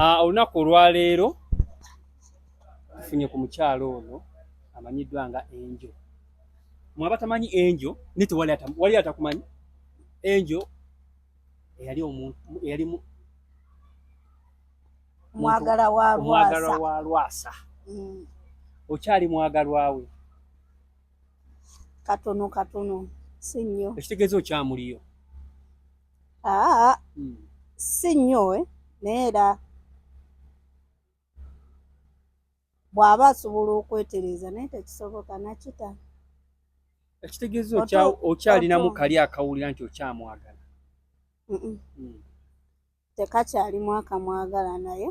Olunaku olwaleero tufunye ku mukyalo ono amanyiddwa nga Angel. Mwe abatamanyi Angel, naye tewali wali atakumanyi Angel eyali omuntu eyali mwagalwa wa omwagalwa wa Lwasa. Okyali mwagalwa we? Katono katono, si nnyo. Ekitegeeza okyamuliyo? Aa, si nnyo, naye era bw'aba asobola okwetereeza, naye tekisoboka nakita. Ekitegeeza okyalinamu kali akawulira nti okyamwagala? Tekakyalimu akamwagala, naye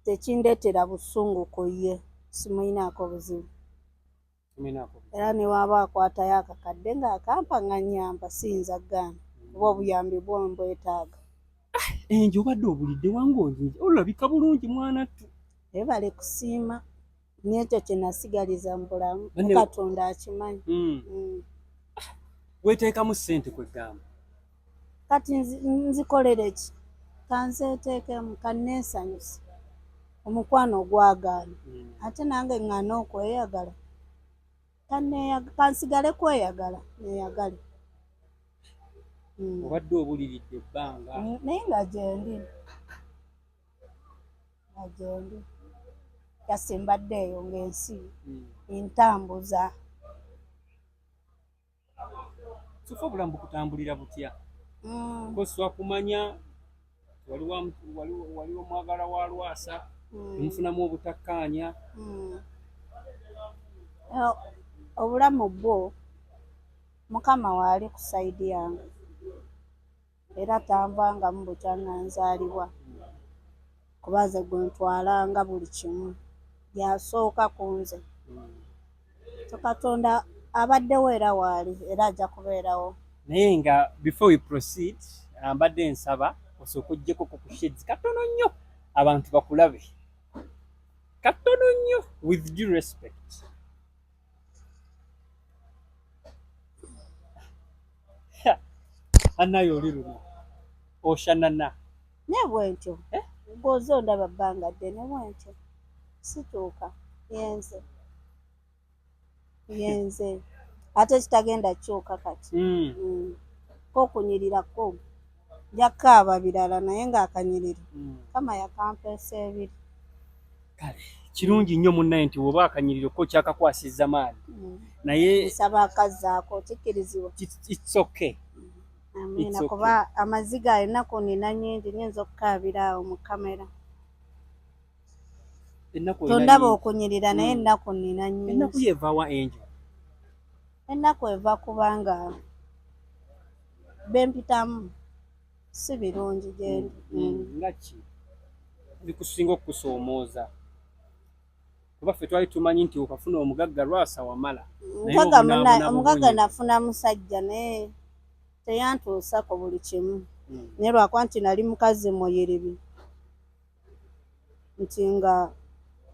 tekindeetera busungu ku ye, simuyinaako buzibu. Era ne waaba akwatayo akakadde ng'akampa nga nnyamba, siyinza kugaana, kuba obuyambi bwo mbwetaaga. Enjo, obadde obulidde wange, olabika bulungi, mwana ttu. Ebale kusiima, n'ekyo kye nasigaliza mu bulamu ne Katonda akimanyi. Weteekamu ssente, kwegamba? Kati nzikolere ki? Kanzeeteekemu, kanneesanyuse. Omukwano ogwagaana, ate nange ŋŋaana okweyagala, kansigale kweyagala, neeyagale. Obadde obuliridde ebbanga. Naye nga gyendi, nga gyendi, yasimbadde eyo ng'ensi ntambuza. So far obulamu bukutambulira butya? Koswa kumanya wali omwagalwa wa Lwasa, emufunamu obutakkaanya. Obulamu bwo Mukama waali ku side yange, era tanvangamu bukya nga nzaalibwa, kuba nze gwe ntwalanga buli kimu, yasooka ku nze. So Katonda abaddewo era waali, era ajja kubeerawo. Naye nga before we proceed, mbadde nsaba osooka oggyeko ku shades katono nnyo, abantu bakulabe katono nnyo, with due respect. Annaye oli luno oshanana. Naye bwentyo, eh? Gwoze ondaba bbanga ddene bwentyo, situuka, yenze, yenze, ate kitagenda kyuka kati. Kokunyirira ko nja kukaaba birala, naye ng'akanyiriro kama yakampeesa ebiri. Kale kirungi nnyo, munnaye, nti woba akanyiriro ko kyakakwasizza maanyi, naye Nsaba akazzaako, kikkirizibwa? It's okay. Amiina, kuba amaziga ennaku nina nnyingi, nyinza okukaabira awo mu kamera. Tondaba okunyirira, naye ennaku nina nnyingi. Ennaku yevawa, Angel? Ennaku eva kubanga bempitamu si birungi gyendi. Nga ki bikusinga okukusoomooza? Kuba ffe twali tumanyi nti okafuna omugagga Lwasa, wamala. Omugagga nafuna musajja, naye teyantuusako buli kimu, naye lwakuba nti nali mukazi muyiribi, nti nga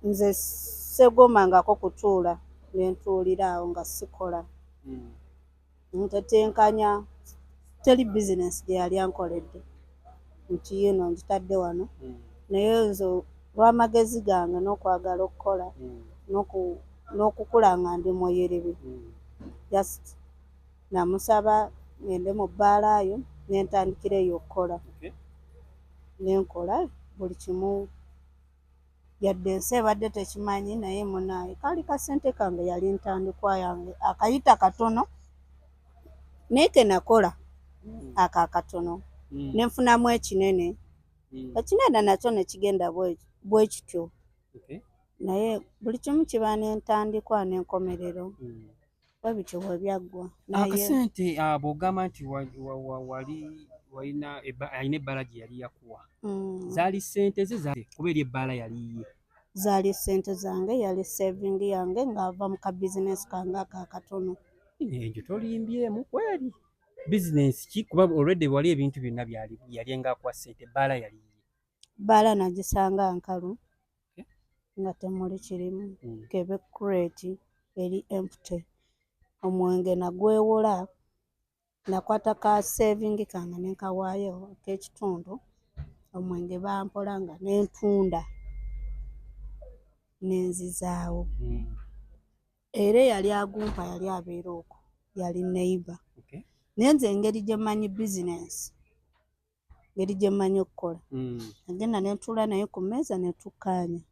nze segomangako kutuula nentuulira awo nga sikola, ntetenkanya. Teri bizinesi gye yali ankoledde nti yino ngitadde wano, naye nze olw'amagezi gange n'okwagala okukola n'okukula nga ndi muyiribi, just namusaba ngende mu bbaala yo nentandikira eyo okukola, nenkola buli kimu, yadde ensi ebadde tekimanyi, naye munaye kaali kasente kange, yali ntandikwa yange, akayita katono naye ke nakola ako akatono, nenfunamu ekinene, ekinene nakyo nekigenda bwe kityo, naye buli kimu kiba n'entandikwa n'enkomerero, bwe bityo bwe byaggwa. Akasente bw'ogamba nti wali walina alina ebbaala gye yali yakuwa, zaali ssente ze kuba eri ebbaala yali ye? Zaali ssente zange, yali saving yange ng'ava mu ka bizinesi kange ako akatono. Ekyo tolimbyemu kweri bizinesi ki? Kuba already wali ebintu byonna byali, yali nga akuwa ssente, ebbaala yali yiye? Bbaala nagisanga nkalu nga temuli kirimu, kebe crate eri empty. Omwenge nagwewola, nakwata ka saving kange ne nkawaayo ak'ekitundu. Omwenge bampola nga nentunda nenzizaawo. Era eyali agumpa yali abeera okwo, yali neighbor. Naye nze engeri gye mmanyi bizinensi, engeri gye mmanyi okukola, nagenda nentuula naye ku mmeeza ne tukkaanya.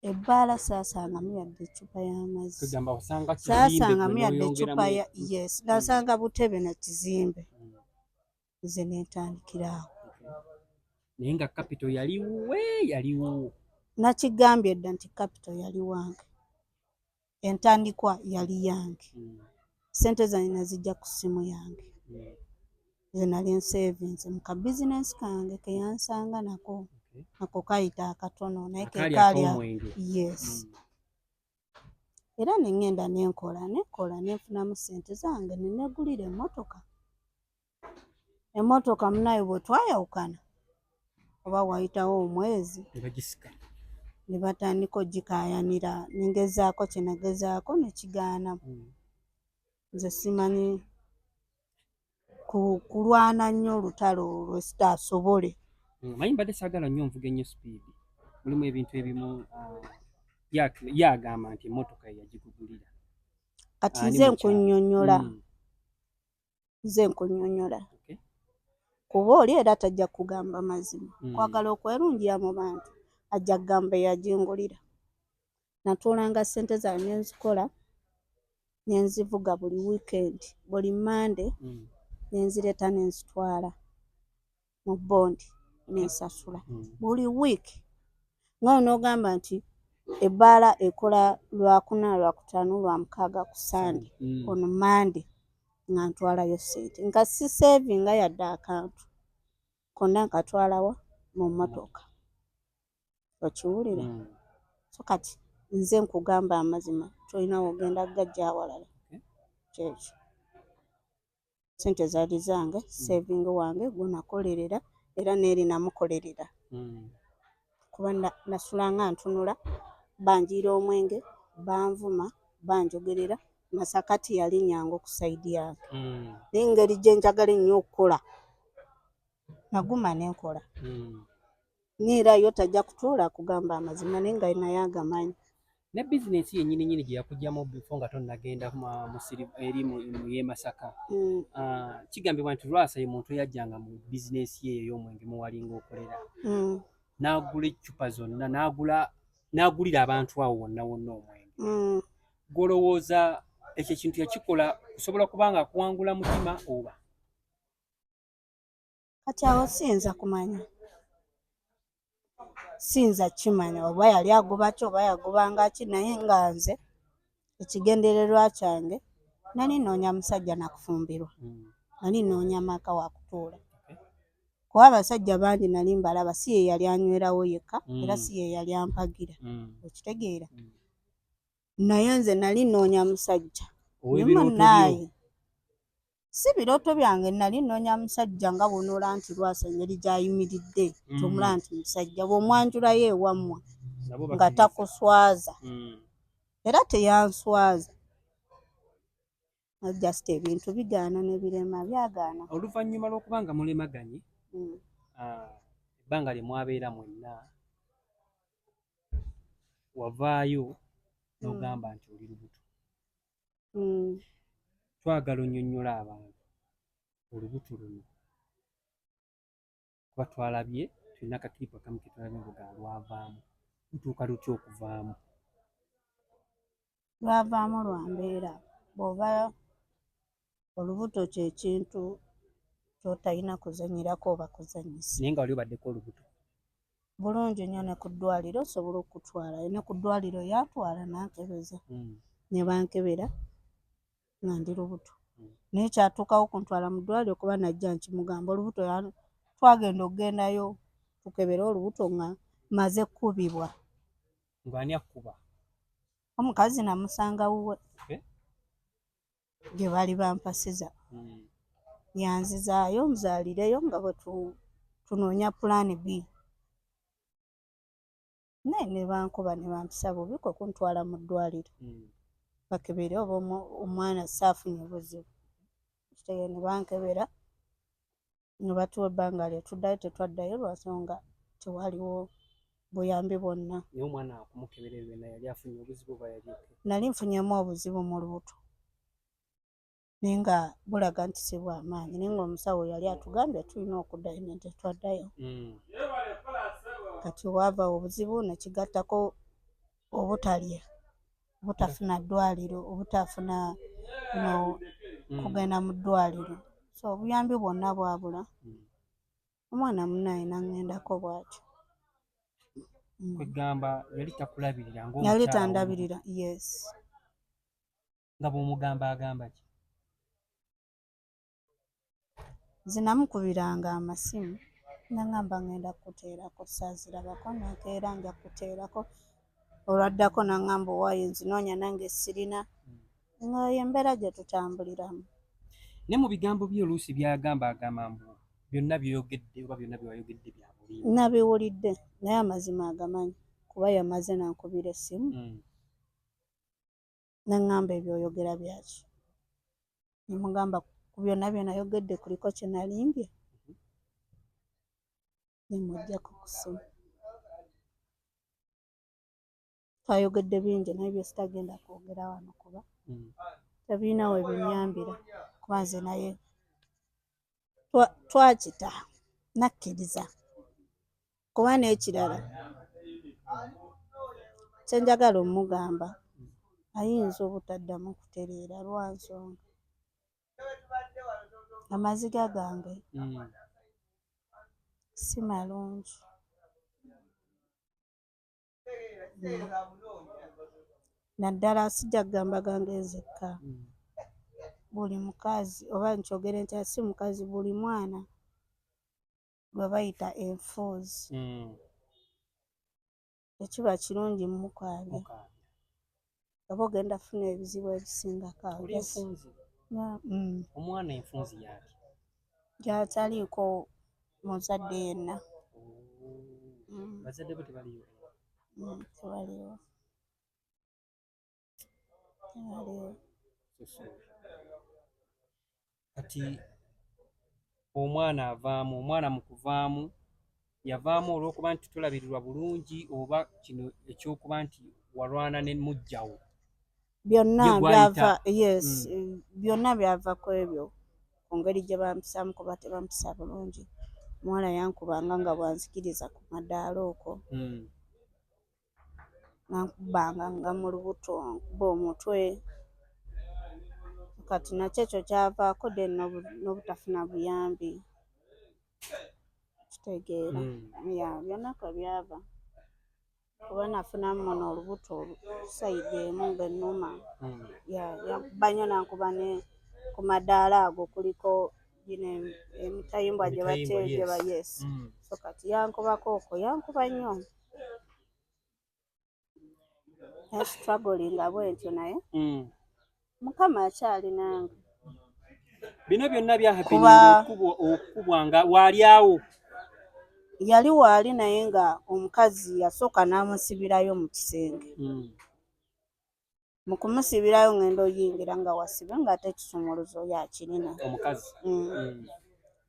Ebbaala saasangamu yadde eccupa y'amazzi. Kugamba osanga kizimbe. Saasangamu yadde eccupa ya, yes, nasanga butebe na kizimbe. Nze nentandikira awo. Naye nga capital yaliwe yaliwo? Nakigambye dda nti capital yali wange, entandikwa yali yange. Sente zange nazijja ku ssimu yange. Nze nali nsevinze mu kabizinensi kange keyansanga nako. Nako kayita akatono naye akaali kekaali ak'omwenge. Yes. Era nengenda nenkola, nenkola, nenfunamu sente zange, nenegulira emmotoka. Emmotoka munaye bwe twayawukana oba wayitawo omwezi, ne bagisika. Ne batandika ogikaayanira. Nengezaako kye nagezaako nekigaana. Nze simanyi kulwana nnyo olutalo olwo sitaasobole. Manyi mbadde saagala nnyo nvuga ennyo speed, mulimu ebintu ebimu. Ye agamba nti emmotoka ye yagigugulira. Kati Ani nze mukyala? nkunnyonnyola. Nze nkunnyonnyola. Kuba oli era tajja kugamba mazima. Kwagala okwerungiya mu bantu, ajja kugamba eyagingulira. Natuulanga ssente zange nenzikola, nenzivuga buli weekend, buli Mande. Nenzireta nenzitwala mu bond nensasula. Buli week nga onoogamba nti ebbaala ekola Lwakuna, Lwakutaano, Lwamukaaga ku Sande. Ono Mande nga ntwalayo ssente, nga sisevinga yadde akantu konna, nkatwalawa? Mu mmotoka. Okiwulira? Mm. So kati nze nkugamba amazima, tolina wogenda gajja awalala. Kyekyo, sente zaali zange, saving wange gwenakolerera, era neeri namukolerera. Kuba nasulanga ntunula, banjiira omwenge, banvuma, banjogerera. Masakati yali nyangu ku side yange. Naye engeri gye njagala ennyo okukola, naguma nenkola. Neera yo tajja kutuula kugamba amazima, naye nga naye agamanyi. Ne bizinensi yennyini nyini gye yakugyamu before nga tonnagenda musiri eri mu y'e Masaka. Kigambibwa nti Lwasa ye muntu eyajjanga mu bizinensi ye ey'omwenge muwalinga okolera, n'agula eccupa zonna, n'agula, n'agulira abantu awo wonna wonna omwenge. Gw'olowooza ekyo ekintu yakikola kusobola kuba nga akuwangula mutima oba? Kati awo siyinza kumanya, siyinza kimanya oba yali agoba ki oba yagobanga ki, naye nga nze ekigendererwa kyange nali noonya musajja nakufumbirwa. Nali noonya maka wakutuula. Kuba abasajja bangi nali mbalaba, si ye yali anywerawo yekka, era si ye yali ampagira. Okitegeera? Naye nze nali noonya musajja. Ow'ebirooto byo. Munnaaye, si birooto byange, nali noonya musajja nga bw'onoola nti Lwasa engeri gy'ayimiridde, tomulaba nti musajja bw'omwanjulayo ewammwe nabo nga bakkiriza. Takuswaza. Era teyanswaza, just ebintu bigaana ne birema, byagaana. Oluvannyuma lw'okuba nga mulemaganye, ebbanga lye mwabeera mwenna, wavaayo n'ogamba nti oli lubuto. Twagala onnyonnyola abantu olubuto luno, kuba twalabye tulina akakiripu akamu ke twalabye nga lwavaamu. Lutuuka lutya okuvaamu? Lwavaamu lwa mbeera. Bw'oba olubuto kyekintu ky'otalina kuzannyirako oba kuzannyisa. Naye nga wali obaddeko olubuto? Bulungi nnyo, ne ku ddwaliro osobola okutwala, ne ku ddwaliro yantwala nankebeza. Ne bankebera nga ndi lubuto. Naye kyatuukawo okuntwala mu ddwaliro kuba najja nkimugamba olubuto, twagenda okugendayo tukebere olubuto nga maze kkubibwa. Ng'ani akkuba? Omukazi namusanga wuwe. Gye baali bampasiza. Yanzizaayo nzaalireyo nga bwe tunoonya plan B, naye ne bankuba ne bampisa bubi, kwe kuntwala mu ddwaliro bakebere oba omwana saafunye buzibu. Kitegeera, ne bankebera. Ne batuwa ebbanga lye tuddayo, tetwaddayo lwansonga tewaliwo buyambi bwonna. Naye omwana akumukebera byonna yali afunye obuzibu oba yali okay? Nali nfunyemu obuzibu mu lubuto, naye nga bulaga nti si bw'amaanyi, naye ng'omusawo yali atugambye tulina okuddayo, ne tetwaddayo. Kati waava obuzibu ne kigattako obutalya, obutafuna ddwaliro, obutafuna no kugenda mu ddwaliro, so obuyambi bwonna bwabula. Omwana munnaye naŋŋendako bw'atyo. Kwegamba yali takulabirira? Yali tandabirira, yes. Nga bw'omugamba agamba ki? Nze namukubiranga amasimu, naŋŋamba ŋŋenda kukuteerako, saazirabako, nakeera nja kukuteerako, olwaddako naŋŋamba owaayo nzinoonya nange sirina, nga embeera gye tutambuliramu. Ne mu bigambo bye oluusi byagamba, agamba mbu byonna by'oyogedde oba byonna byewayogedde bya bulimba. Nabiwulidde, naye amazima agamanyi, kuba yamaze nankubira essimu naŋŋamba ebyoyogera byaki, nemugamba ku byonna bye nayogedde kuliko kye nalimbye, nemuggyako ku ssimu. Twayogedde bingi naye bye sitagenda kwogera wano kuba tebirina we binyambira, kuba nze naye twakita nakkiriza. Kuba n'ekirala kyenjagala omugamba, ayinza obutaddamu kutereera lwa nsonga amaziga gange si malungi. Naddala sijja kugamba gange nzekka, buli mukazi, oba nkyogere ntya, si mukazi, buli mwana gwe bayita enfuuzi, tekiba kirungi mukaabya, oba ogenda funa ebizibu ebisingako awo. Oli enfunzi? Omwana enfunzi yaki? Gyataliiko muzadde yenna. Bazadde bo tebaliyo? Tebaliwo, tebaliwo. So sorry. Kati omwana avaamu, omwana mu kuvaamu yavaamu olw'okuba nti tolabirirwa bulungi, oba kino ekyokuba nti walwana ne muggyawo? Byonna. Ye gw'ayita. Byava, yes, byonna byava ku ebyo, ku ngeri gye bampisaamu, kuba tebampisa bulungi. Omuwala yankubanga nga bwanzikiriza ku madaala okwo, nankubanga nga mu lubuto, nkuba omutwe. Kati nakyo ekyo kyavaako then n'obutafuna buyambi, kitegeera? Ya, byonna kwe byava, kuba nafunamu muno olubuto side emu nga ennuma. Ya, yankuba nnyo, nankuba ne ku madaala ago kuliko gino emitayimbwa gye Emitayimbwa, bate gye ba yes. Yes. So kati yankubako okwo, yankuba nnyo, strugglinga bwentyo, naye Mukama akyali nange. Bino byonna Kuba- bya okukubwa nga waali awo? Yali waali, naye nga omukazi yasooka n'amusibirayo mu kisenge. Mu kumusibirayo, ngenda oyingira nga wasibe, ng'ate ekisumuluzo yakirina. Omukazi?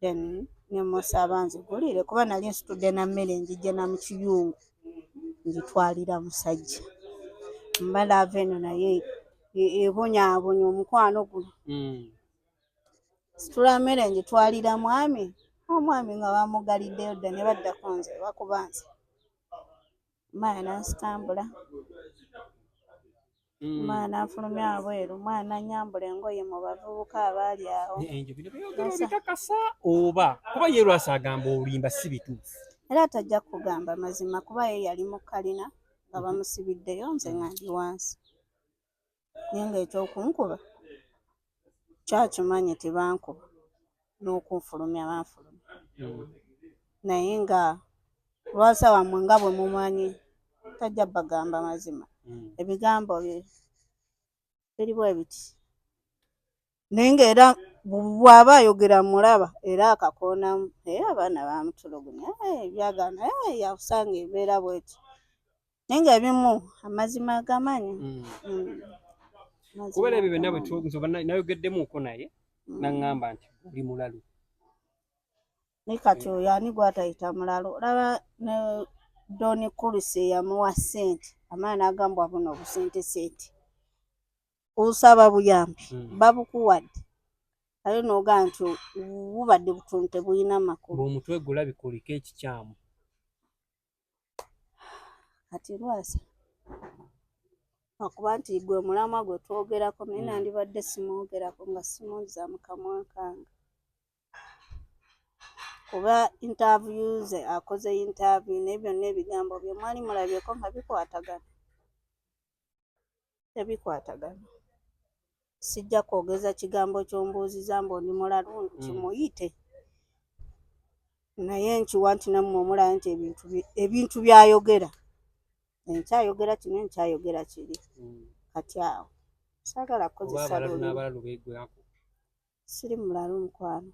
Then nemusaba nzigulire, kuba nali nsitudde na mmere njijje na mu kiyungu ngitwalira musajja. Mba love eno naye ebonyaabonya omukwano guno. Situla mmere ngitwalira mwami, omwami nga bamugaliddeyo dda, ne baddako nze bakuba nze. Omwana nansitambula, omwana nanfulumya wabweru, omwana nanyambula engoye mu bavubuka abaali awo. Enjo, bino byogera obikakasa oba? Kuba ye Lwasa agamba olimba, si bituufu. Era tajja kugamba mazima, kuba ye yali mu kalina nga bamusibiddeyo, nze nga ndi wansi, naye nga ekyokunkuba kyakimanyi tebankuba, n'okunfulumya banfulumya, naye nga Lwasa wammwe nga bwe mumanyi tajja bagamba mazima. Ebigambo bye biri bwe biti, naye ng'era bw'aba ayogera mulaba era akakoonamu, naye abaana bamutulugunya, byagaana, yakusanga embeera bweti, naye ng'ebimu amazima agamanyi. Kubeera ebyo byonna bwe nayogeddemuuko naye, naŋŋamba nti oli mulalu. Naye kati oyo ani gw'atayita mulalu? Olaba ne Don Kursi eyamuwa ssente, amala n'agambwa buno obusente sente. Osaba buyambi, babukuwadde, ate n'ogamba nti bubadde butono tebulina makulu. Ng'omutwe gulabika oliko ekikyamu. Kati Lwasa, lwakuba nti gwe mulamwa gwe twogerako, naye nandibadde simwogerako nga simuwuliza mu kamwa kange. Kuba interview ze akoze interview, naye byonna ebigambo bye mwali mulabyeko nga bikwatagana, tebikwatagana. Sijja kwogeza kigambo ky'ombuuzizza mbu ndi mulalu kimuyite, naye nkiwa nti nammwe omulaba nti ebintu by'ayogera, enkyayogera kino, enkyayogera kiri. Kati awo saagala Oba kukozesa abalalu lulimi. N'abalalu beegwako. Siri mulalu, mukwano.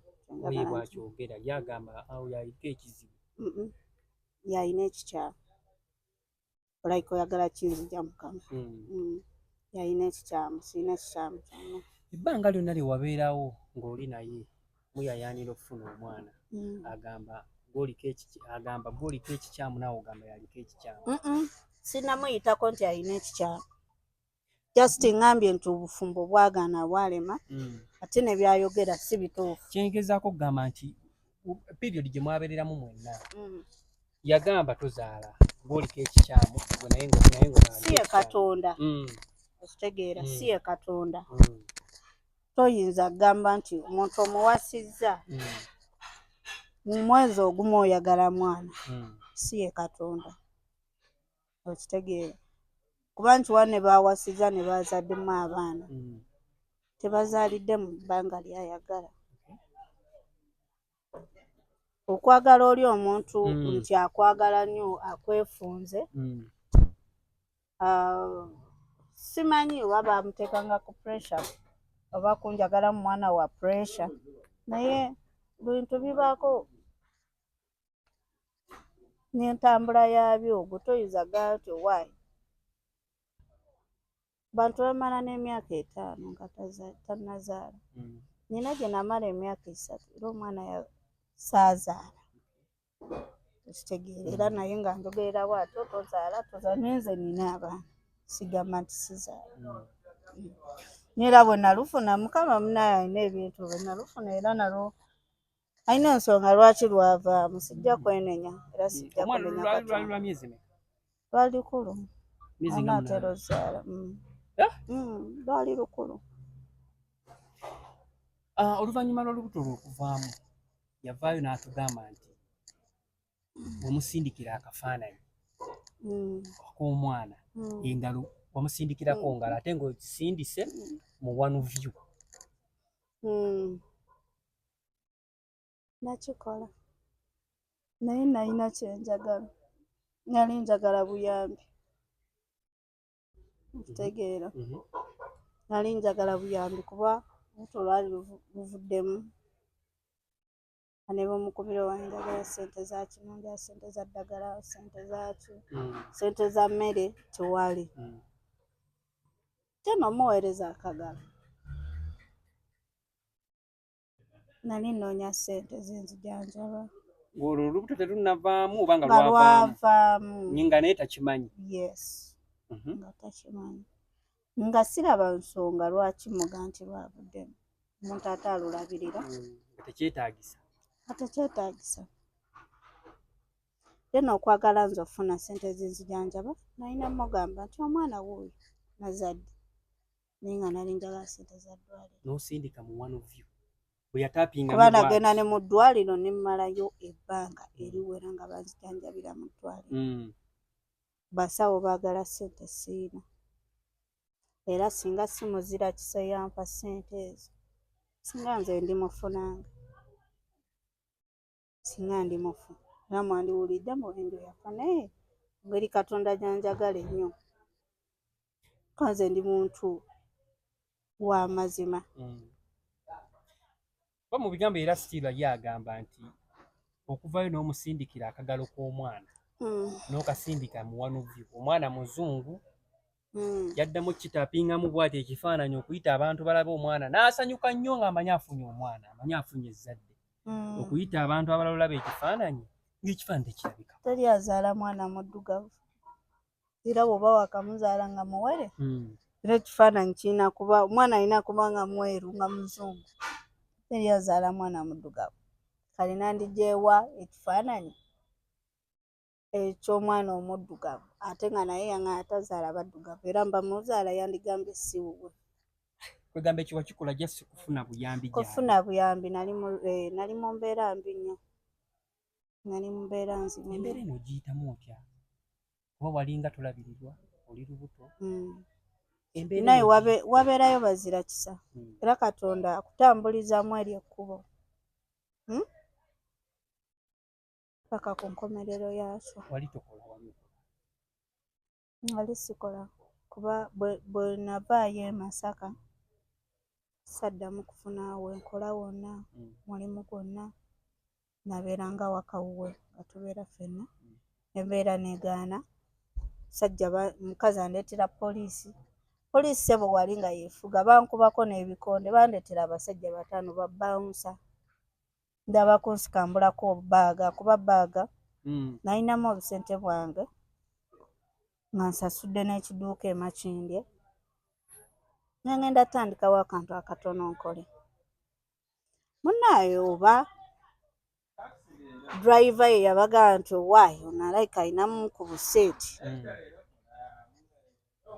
Oye bw'akyogera ye agamba awo yaliko ekizibu. Yalina ekikyamu, olabika oyagala kinzija mukama. Yalina ekikyamu, sirina kikyamu kyonna. Ebbanga lyonna lye wabeerawo ng'oli naye muyayaanira okufuna omwana, agamba gw'oliko ekikyamu, naawe ogamba yaliko ekikyamu. Sinnamuyitako nti alina ekikyamu, just ŋŋambye nti obufumbo bwagaana, bwalema, ate ne byayogera si bituufu. Kyengezaako okugamba nti period gye mwabeereramu mwenna, yagamba tozaala, gw'oliko ekikyamu gwe, naye ngo Si ye Katonda. Okitegeera? Si ye Katonda. Toyinza kugamba nti omuntu omuwasizza, mu mwezi ogumu oyagala mwana. Si ye Katonda, okitegeera? Kuba nti wa ne bawasizza ne bazaddemu abaana, tebazaalidde mu bbanga lyayagala. Okwagala oli omuntu nti akwagala nnyo, akwefunze. Ah, simanyi oba bamuteekanga ku pressure oba kunjagala mu mwana wa pressure, naye bintu bibaako n'entambula yaabyo. Gwe toyinza gaa nti owaayi bantu bamala n'emyaka 5 nga tannazaala. Nina gye namala emyaka 3 era omwana saazaala, okitegeera? Era naye nga njogerera bwatyo, tozaala, tozaala, naye nze nina abaana, sigamba nti sizaala. Naye era bwe nalufuna, Mukama munaye alina ebintu, bwe nalufuna era nalwo alina ensonga lwaki lwavaamu. Sijja kwenenya era sijja Omwana kunenya lwali Katonda. Lwa myezi emeka? Lwali lukulu. Myezi nga Anaatera 8. ozaala. Eh? Lwali lukulu. Ah, oluvannyuma lw'olubuto lwe okuvaamu, yavaayo n'atugamba nti wamusindikira akafaananyi ak'omwana, engalo wamusindikirako ngalo, ate ng'okisindise mu one view. Nakikola, naye nalina kyenjagala, nali njagala buyambi, okitegeera? Mhm. Nali njagala buyambi kuba olubuto lwali luvuddemu, ne bamukubira owange, njagala ssente za kino, njagala ssente za ddagala, ssente zaki, ssente za mmere, tewali. Ate nomuweereza akagalo, nali nnoonya ssente zinzijanjaba. Ng'olwo olubuto terunnavaamu oba nga nga lwavaamu? Lwavaamu. Nga naye takimanyi? Yes. Nga takimanyi, nga siraba nsonga lwaki muga nti lwavuddemu, omuntu ate alulabirira. Nga tekyetaagisa. Nga tekyetaagisa. Then okwagala nze okufuna ssente zinzijanjaba, nalina mugamba nti omwana wuuyo nazadde, naye nga nali njagala ssente za ddwaliro. N'osindika mu one view bwe yatapinga. Kuba nagenda ne mu ddwaliro ne mmalayo ebbanga eriwera nga banzijanjabira mu ddwaliro. Basawo baagala ssente, siina. Era singa si muzira kisa yampa ssente ezo, singa nze ndi mufu nange, singa ndi mufu era mwandiwulidde mu enjo yafa. Naye engeri Katonda gyanjagala ennyo, kuba nze ndi muntu wa mazima. Kuba mu bigambo era still ye agamba nti okuvayo n'omusindikira akagalo k'omwana, n'okasindika mu one view, omwana muzungu, yaddamu kitapingamu bw'ati ekifaananyi okuyita abantu balabe omwana, n'asanyuka nnyo ng'amanyi afunye omwana, amanyi afunye ezzadde. Okuyita abantu abalala olaba ekifaananyi ng'ekifaananyi tekirabika. Teri azaala mwana muddugavu, era bw'oba wakamuzaala nga muwere, era ekifaananyi kirina kuba, omwana alina kuba nga mweru, nga muzungu. Teri azaala mwana muddugavu. Kale nandigyewa ekifaananyi eky'omwana omuddugavu, ate nga naye yanga atazaala baddugavu, era mba muzaala yandigambye si wuwe. Kwegamba ekyo wakikola just kufuna buyambi gyali. Kufuna buyambi. Nali mu mbeera mbi nnyo, nali mu mbeera nzibu nnyo. Embeera eno ogiyitamu otya, kuba walinga tolabirirwa, oli lubuto? Embeera Naye eno wabeerayo bazira kisa. Era Katonda akutambulizamu eri ekkubo, Paka ku nkomerero yaakyo. Wali tokola, wali okola? Nali sikola, kuba bwe navaayo e Masaka saddamu kufuna wenkola wonna. Mulimu gwonna nabeeranga wakawuwe nga tubeera ffenna. Embeera negaana, sajja mukazi andeetera poliisi. Poliisi sebo wali nga yeefuga, bankubako n'ebikonde, bandeetera abasajja 5 ba bouncer. Ndaba kunsikambulako bag, kuba bag nalinamu obusente bwange nga nsasudde n'ekiduuka e Makindye, nengenda tandikawo akantu akatono nkole. Munnaaye oba driver ye yabagamba nti owaayi ono alayika alinamu ku busente.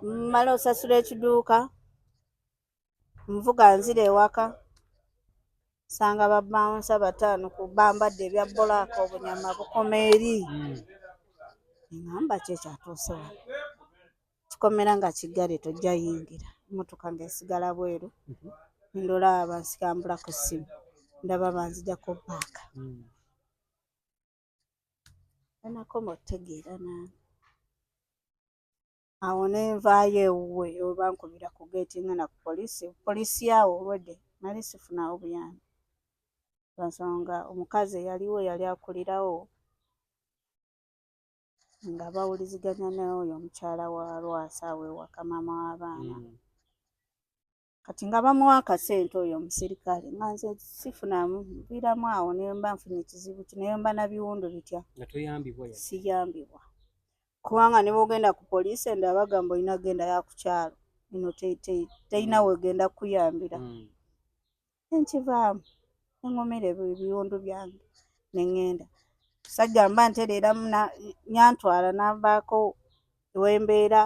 Mmala osasula ekiduuka, nvuga nzira ewaka, nsanga ba bouncer 5 ku bambadde ebya black, obunyama bukoma eri. Ŋŋamba ki ekyatuuse wano? Kikomera nga kiggale, tojja yingira, emmotoka ng'esigala bweru. Ndola bansikambula ku ssimu, ndaba banzigyako bag. Nakoma otegeera nange awo ne nvaayo ewuwe, we bankubira ku geeti ngenda ku poliisi. Poliisi yaawo olwedde nali sifunawo buyambi, lwa nsonga omukazi eyaliwo yali akulirawo nga bawuliziganya n'oyo omukyala wa Lwasa awo ewaka, maama w'abaana. Kati nga bamuwa akasente oyo omusirikale, nga nze sifunamu, nviiramu awo ne mba nfunye ekizibu ki, naye mba na biwundu bitya. Nga toyambibwa yadde. Siyambibwa, kubanga ne bw'ogenda ku poliisi endala bagamba olina kugendayo ku kyalo, eno terina wegenda kukuyambira. Nenkivaamu, neŋŋumira ebiwundu byange ne ŋŋenda. Musajja mba ntereeramu yantwala n'avaako wembeera,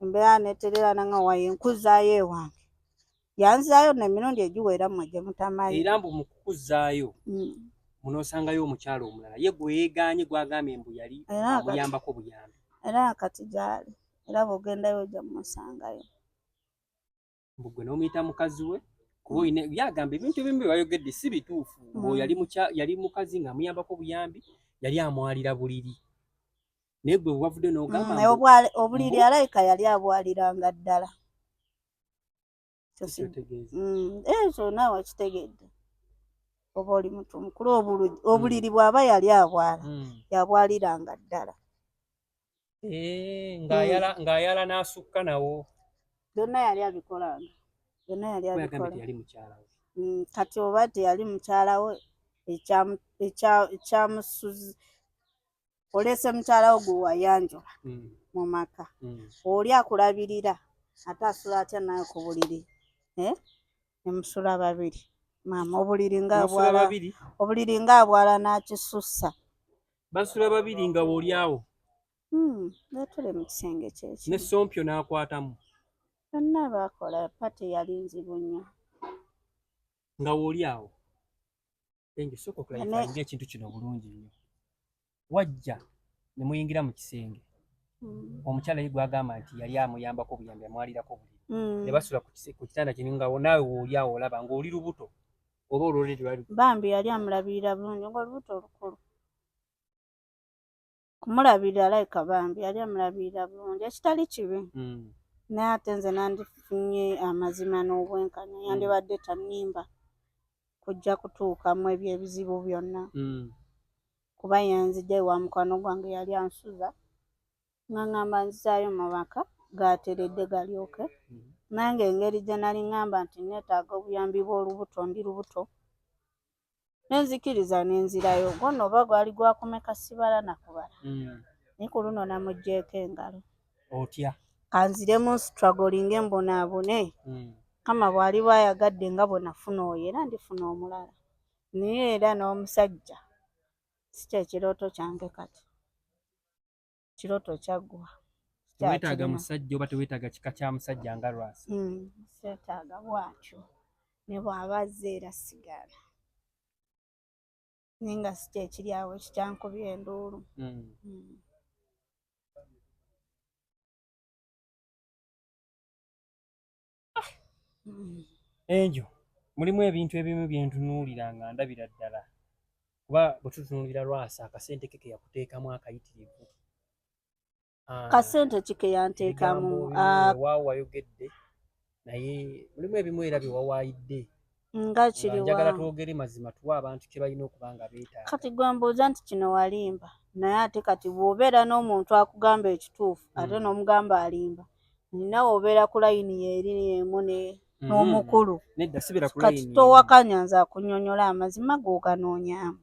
embeera neeterera, nanga waye nkuzzaayo ewange. Yanzaayo nno emirundi egiwera mmwe gye mutamanyi. Era mbu mu kukuzzaayo munoosangayo omukyala omulala, ye gwe yeegaanye, gw'agambye mbu yali Era amuyambako buyambi. Era kati gy'ali, era bw'ogendayo ojja mmusangayo. Mbu gwe n'omuyita mukazi we, kuba oyina yagamba ebintu ebimu bye wayogedde si bituufu. Mbu yali mukazi ng'amuyambako buyambi, yali amwalira buliri, naye gwe wavudde n'ogamba Obuliri alabika yali abwaliranga ddala. Kyotegeeza? Ekyo naawe wakitegedde, oba oli muntu mukulu, obuliri bw'aba yali abwala, yabwaliranga ddala. Ng'ayala n'asukka nawo. Byonna yali abikolanga, byonna yali Kuba yagambye abikola. teyali mukyala we. Kati oba teyali mukyala we, ekyamusuzi oleese mukyala wo gwe wayanjula mu maka, oli akulabirira, ate asula atya nawe ku buliri? Eh? Ne musula babiri, maama, obuliri nga Musula abwala babiri. Obuliri ng'abwala n'akisussa. Basula babiri nga bw'oli awo. Nga tuli mu kisenge kyekimu. Ne sompyo n'akwatamu. Byonna baakola, party yali nzibu nnyo. Nga w'oli awo, Enjo, sooka okulayifayinga ekintu kino bulungi nnyo. Wajja ne muyingira mu kisenge, omukyala ye gw'agamba nti yali amuyambako obuyambi, amwalirako buliri, ne basula ku kitanda kino, nga naawe w'oli awo olaba ng'oli lubuto, oba olwolere lwali? Bambi yali amulabirira bulungi, ng'olubuto olukulu kumulabirira, alabika bambi yali amulabirira bulungi, ekitali kibi. Naye ate nze nandifunye amazima n'obwenkanya, yandibadde tannimba kujja kutuukamu ebyo ebizibu byonna, kuba yanzija ewa mukwano gwange yali ansuza, nga ŋŋamba nzizaayo mu maka gateredde galyoke. Nange engeri gye nali ŋŋamba nti neetaaga obuyambi bw'olubuto, ndi lubuto. Nenzikiriza nenzirayo. Gwono oba gwali gwakumeka sibala nakubala. Naye ku luno namuggyeeko engalo. Otya? Kanziremu strugglinge mbonaabone. Mukama bw'aliba ayagadde nga bwe nafuna oyo era ndifuna omulala. Naye era n'omusajja si kye kirooto kyange kati. Kirooto kyaggwa. Teweetaaga musajja oba teweetaaga kika kya musajja nga Lwasa? Seetaaga bw'atyo. Ne bw'aba azze era sigaana. Naye nga si kye kiri awo ekikyankubya enduulu. Enjo mulimu ebintu ebimu bye ntunuulira nga ndabira ddala, kuba bwe tutunuulira Lwasa akasente ke ke yakuteekamu akayitirivu. Kasente ki ke yanteekamu? Weewaawo wayogedde, naye mulimu ebimu era bye wawaayidde. Nga kiriwa? Njagala twogere mazima, tuwe abantu kye balina okuba nga beetaaga. Kati gwe mbuuza nti kino walimba, naye ate kati bw'obeera n'omuntu akugamba ekituufu ate n'omugamba alimba, ninawe obeera ku layini y'eri emu n'omukulu. Nedda, sibeera ku Kati layini. Towakanya nze akunnyonnyola amazima g'oganoonyaamu.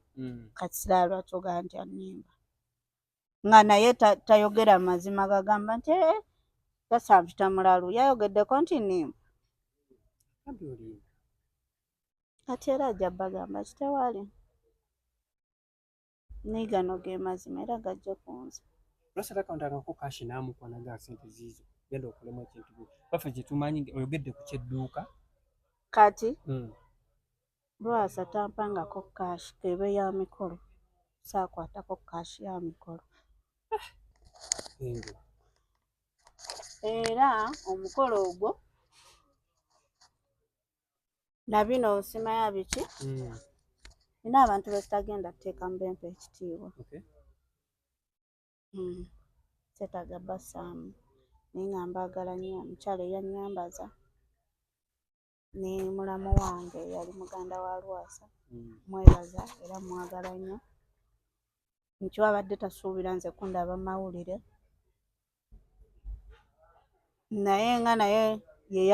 Kati siraba lwaki ogamba nti annimba, nga naye tayogera mazima gagamba nti tasampita mulalu, yayogeddeko nti nnimba. Kati era ajja bagamba kitewali, naye gano ge mazima era gajja ku nze. Lwasa takawuntangako cash n'amukwanaga sente ziizo genda okolemu ekintu baffe kye tumanyi, oyogedde ku kyedduuka. Kati Lwasa tampangako cash k'ebe ya mikolo, saakwatako cash ya mikolo. Era omukolo ogwo na bino simanya biki, nina abantu be sitagenda kuteekamu bempa ekitiibwa. Seetaaga bassaamu, naye nga mbaagala nnyo. Omukyala eyannyambaza ne mulamu wange eyali muganda wa Lwasa, mwebaza era mwagala nnyo. Nkiwa abadde tasuubira nze kundaba mawulire, naye nga naye ye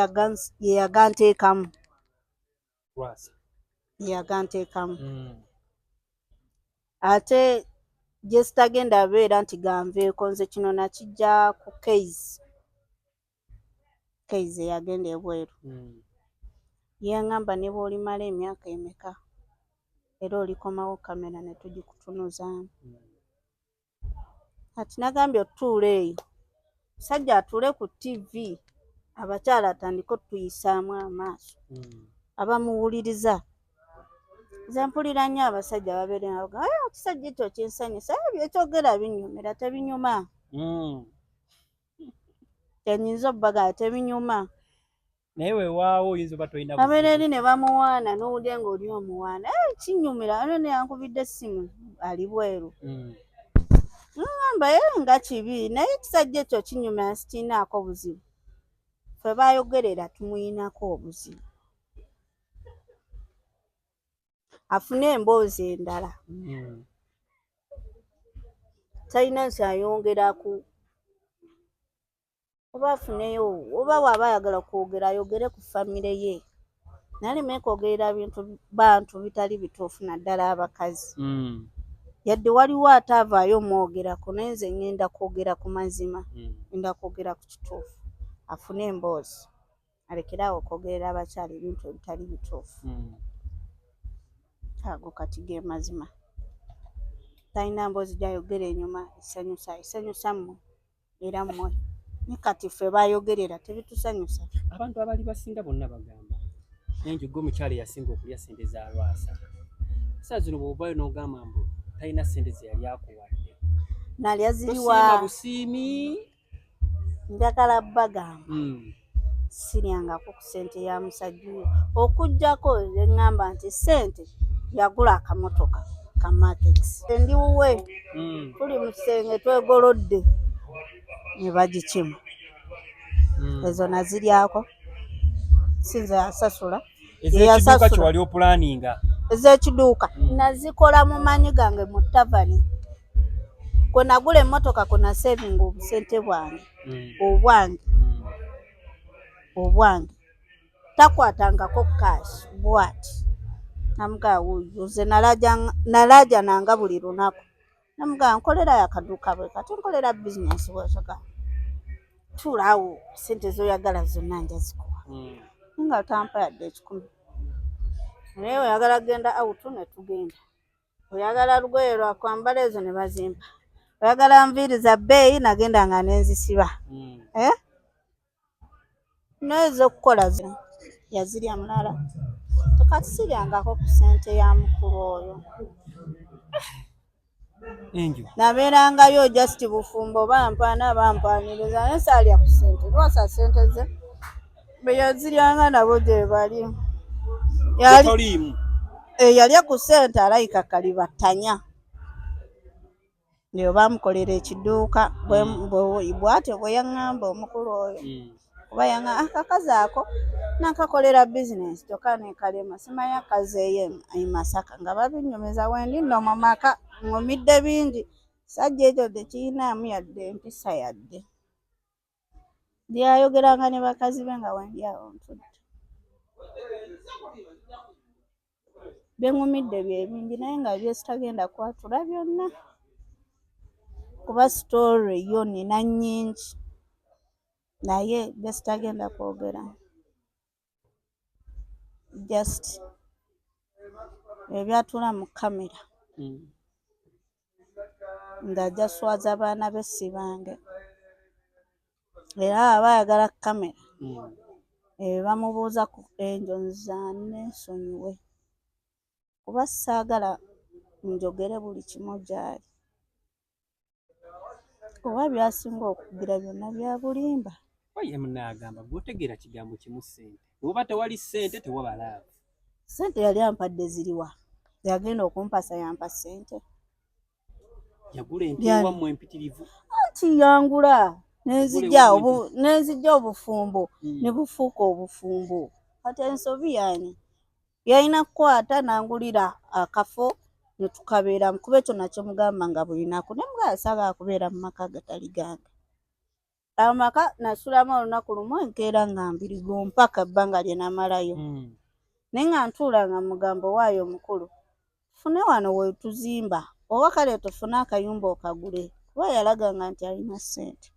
yaganteekamu. Ye yaganteekamu. Ate gye sitagenda beera nti ganveeko, nze kino nakijja ku Keizi eyagenda ebweru. Yaŋŋamba ne bw'olimala emyaka emeka era olikomawo kamera ne tugikutunuzaamu. Kati nagambye otuula eyo, musajja atuule ku TV, abakyala atandike otuyisaamu amaaso abamuwuliriza. Nze mpulira nnyo abasajja babeere nga bagamba, ekisajja ekyo kinsanyusa, byekyogera binnyumira, tebinyuma. Kyenyinza obbagala tebinyuma. Naye weewaawo oyinza oba tolina. Abeera eri ne bamuwaana n'owulira ng'oli omuwaana, kinyumira, ano ne yankubidde essimu ali bweru. Ŋŋamba nga kibi, naye ekisajja ekyo kinyumira, sikirinaako buzibu. Ffe baayogerera tumuyinako obuzibu. Afune emboozi endala. Talina nsi ayongeraku. Oba afuneyo, oba bw'aba ayagala kwogera ayogere ku famire ye. Naye aleme kwogerera bintu bantu bitali bituufu, naddala abakazi. Yadde waliwo ate avaayo omwogerako, naye nze ŋŋenda kwogera ku mazima, ŋŋenda kwogera ku kituufu. Afune emboozi alekere awo okwogerera abakyala ebintu ebitali bituufu. Ago kati ge mazima. Talina mboozi gy'ayogera enyuma esanyusa, esanyusa mmwe era mmwe. Ne kati ffe baayogerera tebitusanyusa. Abantu abali basinga bonna bagamba enjo gwe omukyala eyasinga okulya ssente za Lwasa. Saa zino bw'ovaayo n'ogamba mbu talina ssente ze yali akuwadde. Nalya ziriwa? Tosiima busiimi. Njagala bagamba siryangako ku ssente ya musajja oyo, okuggyako nze ŋŋamba nti ssente yagula akamotoka ka Mark X. Ndi wuwe, tuli mu kisenge twegolodde ne bagikima. Ezo naziryako, si nze asasula. Ez'ekiduuka kye wali opulaninga. Ez'ekiduuka nazikola mu maanyi gange mu tavani. Kwe nagula emmotoka kwe nasevinga obusente bwange obwange obwange. Takwatangako cash bw'ati. Namugaa wuuyo nze nalaajananga buli lunaku. Namugaa nkolerayo akaduuka bwe kati, nkolera bizinensi bw'osoka. Tuula awo ssente z'oyagala zonna nja zikuwa. Nga tampa yadde 100. Naye oyagala kugenda out ne tugenda. Oyagala lugoye lwa kwambala ezo ne bazimpa. Oyagala nviiri za bbeeyi nagenda nga ne nzisiba. Eh? Naye ez'okukola yazirya mulala. Kati siryangako ku ssente ya mukulu oyo. Enjo. Nabeerangayo just bufumbo bampaana bampaniriza naye saalya ku ssente. Lwasa ssente ze be yaziryanga nabo gye bali. Toliimu. Yalya ku ssente alayika kalibattanya. Eyo baamukolera ekiduuka bw'atyo bwe yaŋŋamba omukulu oyo. Kuba yaŋŋamba akakazi ako nakakolera bizinensi kyokka ne kalema simanya kazeeyo e Masaka nga babinnyumiza wendi nno mu maka ŋŋumidde bingi. Kisajja ekyo tekirinaamu yadde empisa yadde. Byayogeranga ne bakazi be nga wendi awo ntudde. Bye ŋŋumidde bye bingi naye nga bye sitagenda kwatula byonna. Kuba sitoore yo nnina nnyingi naye bye sitagenda kwogera. Just ebyatula mu kkamera. Ng'ajja swaza baana be si bange. Era aba ayagala kkamera. Bamubuuza ku Angel nze anneesonyiwe kuba saagala njogere buli kimu gy'ali. Kuba by'asinga okugira byonna bya bulimba. Ye munnaagamba gw'otegeera kigambo kimu ssente. Bw'oba tewali ssente tewaba love. Ssente yali ampadde ziriwa? Yagenda okumpasa yampa ssente. Yagula ente ewammwe empitirivu. Anti yangula nenzijja obufumbo ne bufuuka obufumbo. Kati ensobi yaani yalina kukwata n'angulira akafo ne tukabeeramu kuba ekyo nakyo mugamba nga buli lunaku ne mugamba saagala kubeera mu maka agatali gange. Amaka nasulamu olunaku lumu enkeera nga mbirigo mpaka ebbanga lye namalayo. Naye nga ntuula nga mugamba owaayo omukulu tufune wano we tuzimba oba kale tufune akayumba okagule kuba yalaganga nti alina ssente.